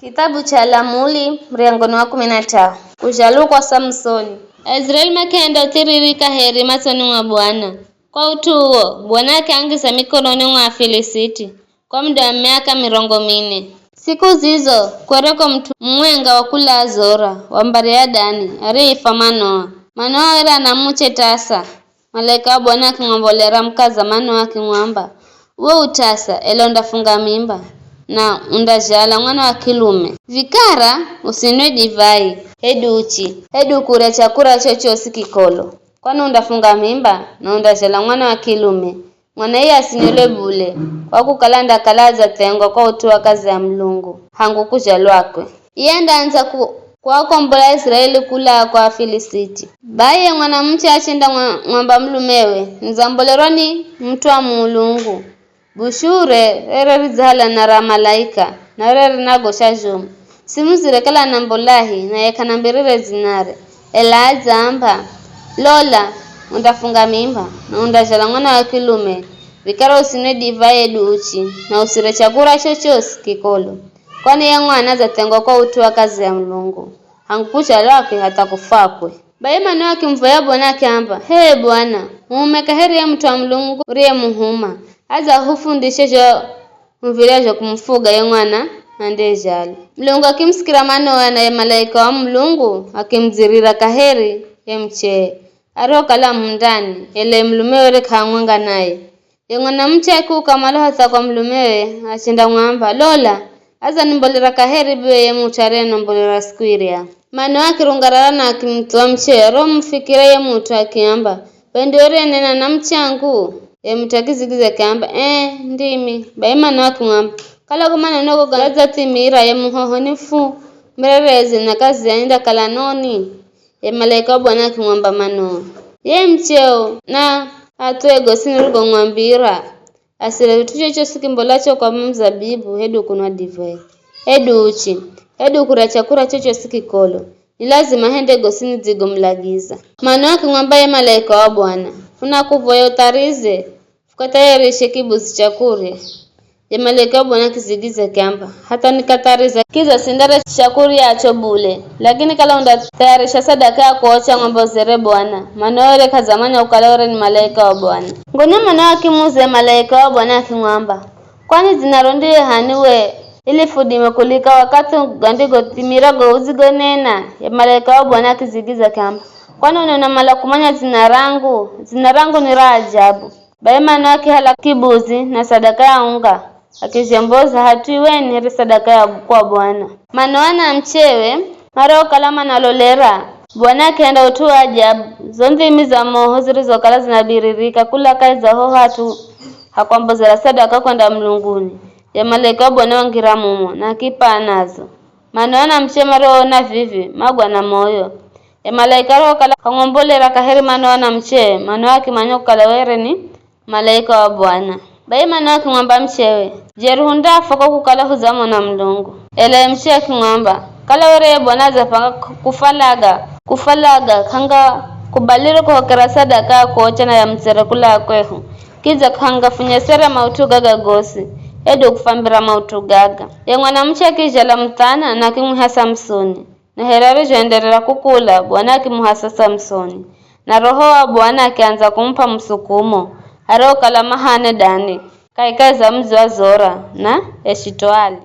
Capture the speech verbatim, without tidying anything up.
Kitabu cha Lamuli, muryango ni wa kumi na tano. Kuzhalwa kwa Samsoni. Aisiraeli makihenda uthiririka heri matsoni mwa Bwana. Kwa ut'u uwo, Bwana akiangiza mikononi mwa Afilisiti kwa muda wa miaka mirongo mine. Siku zizo, kwereko mut'u mumwenga wa kula Zora, wa mbari ya Dani, ariyeifwa Manoa. Manoa were ana muche tasa. Malaika wa Bwana akimwambolera mukaza Manoa akimwamba, "Uwe utasa, ela undafunga mimba, na undazhala mwana wa kilume. Vikara usinwe divai, hedu uchi, hedu kurya chakura chochosi kikolo, kwani undafunga mimba, na undazhala mwana wa kilume. Mwana iye asinilwe bule, kwa kukala ndakala adzathengwa kwa ut'u wa kazi ya Mulungu, hangu kuzhalwakwe. Iye andaandza ku-, kuwakombola Aisiraeli kula kwa Afilisiti." Bai ye mwanamuche achenda mwa-, mwamba mulumewe, "Nidzambolerwa ni mut'u wa Mulungu. Bushure rere ridzahaliana ra malaika, na rere rinago sha zhomu. Simuzire kala anambolahi, naye k'anambirire dzinare, ela adzaamba, 'Lola, undafunga mimba, na undazhala mwana wa kilume, vikara usinwe divai hedu uchi, na usirye chakura chochosi kikolo, kwani ye mwana adzathengwa kwa ut'u wa kazi ya Mulungu, hangu kuzhalwakwe hatha kufwakwe.'" Bai Manoa akimuvoya Bwana akiamba, "H'ee Bwana, muhume kaheri ye mut'u wa Mulungu uriyemuhuma, adze ahufundishe zho muvirya zho kumufuga ye mwana andezhalwa." Mulungu akimusikira Manoa, naye malaika wa Mulungu akimudzirira kaheri ye muchee, arihokala mundani, ela ye mulume were k'amwenga naye. Ye mwanamuche akiuka malo hatha kwa mulumewe, achendamwamba, "Lola, adza nimbolera kaheri be ye mut'u ariyenambolera siku irya." Manoa akirungarara na akimuthuwa muchee, roho mufikira ye mut'u akiamba, "Be ndiwe uriyenena na muchangu?" Ye mut'u akizigiza akiamba, "Ee, ndimi." Bai Manoa akimwamba, "Kala go maneno go gadzathimira, ye muhoho ni fu, mbererezi na kaziani ndakala noni?" Ye malaika wa Bwana akimwamba Manoa, "Ye mucheo na athuwe gosi nirigomwambira, asirye kit'u chochosi kimbolacho kwa muzabibu, hedu kunwa divai, hedu uchi, hedu kurya chakura chochosi kikolo. Ni lazima ahende gosi nidzigomulagiza." Manoa akimwamba ye malaika wa Bwana, "Funakuvoya utharize, fukathayarishe kibuzi cha kurya." Ye malaika wa Bwana akizigiza akiamba, "Hatha nikathariza, kidza sindarya chakuryacho bule, lakini kala undathayarisha sadaka ya kuocha ng'ombe uzere Bwana." Manoa were k'adzamanya kukala were ni malaika wa Bwana. Ngonya Manoa akimuuza ye malaika wa Bwana akimwamba, "Kwani dzinaro ndiye h'ani we, ili fudime kulika wakathi gandigothimira go udzigonena?" Ye malaika wa Bwana akizigiza akiamba, "Kwani unena mala kumanya dzina rangu? Dzina rangu ni ra ajabu." Bai Manoa akihala kibuzi na sadaka ya unga, akizhemboza hat'u iweni here sadaka ya kwa Bwana. Manoa na muchewe mariokala manalolera, Bwana akihenda ut'u wa ajabu, zo ndhimi za moho zirizokala zinabiririka kula kahi za ho hat'u ha kwambozera sadaka kwenda mulunguni, ye malaika wa Bwana wangira mumo, na akipaa nazo. Manoa na muchewe mariona vivi, magwa na moyo. Ye malaika arihokala k'amwambolera kaheri Manoa na muchewe, Manoa akimanya kukala were ni malaika wa Bwana. Bai Manoa akimwamba muchewe, "Jeri hundafwa kwa kukala hudzamona Mulungu." Ela ye muchewe akimwamba, "Kala were ye Bwana adzapanga ku-, kufalaga, kufalaga, k'angakubalire kuhokera sadaka ya kuocha na ya mutsere kula kwehu, kidza k'angafunyesere maut'u gaga gosi, hedu kufwambira maut'u gaga." Ye mwanamuche akizhala muthana na akimwiha Samsoni. Na here arizhoenderera kukula, Bwana akimuhasa Samsoni, na Roho wa Bwana akiandza kumup'a musukumo, arihokala mahane Dani, kahikahi za mudzi wa Zora na Eshitoali.